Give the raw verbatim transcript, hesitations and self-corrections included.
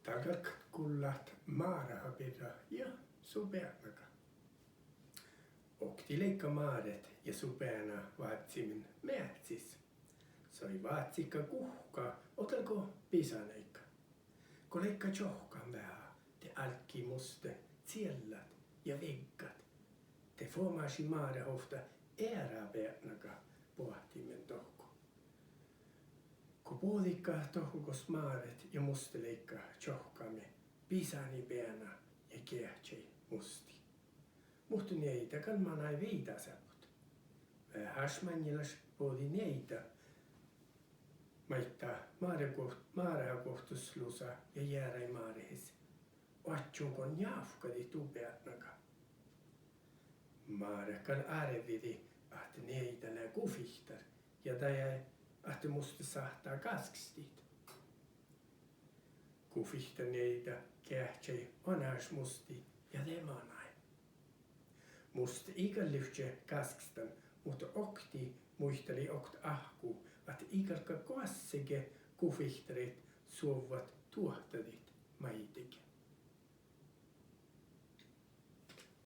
Dál galgat gullat Máreha birra ja su beatnaga. Oktii leigga Máret ja su beana váccimin meahcis. Soai vácciga guhká ovdal go bisáneigga. Go leigga čohkkán veahá, de álggii muste ciellat ja viggat. De fuomášii Máret ovtta eará beatnaga boahtimin dohko. Go bođiiga dohko gos Máret ja muste leigga čohkkámin, bisánii beana ja geahčai mustii. Muhto nieida gal manai viidáseappot. Veaháš maŋŋelaš bođii nieida maiddái Máre guo-, Máreha guovttos lusa ja jearai Márehis: Oaččun go njávkkadit du beatnaga? Máret gal árvidii ahte nieida lea gufihtar ja dajai ahte muste sáhttá gáskestit. Gufihtarnieida geahčai oanehaš mustii ja de manai. Muste ii gal livčče gáskestan, muhto oktii muitalii okta áhkku ahte ii galgga goassege gufihtarit suovvat duohtadit maidege.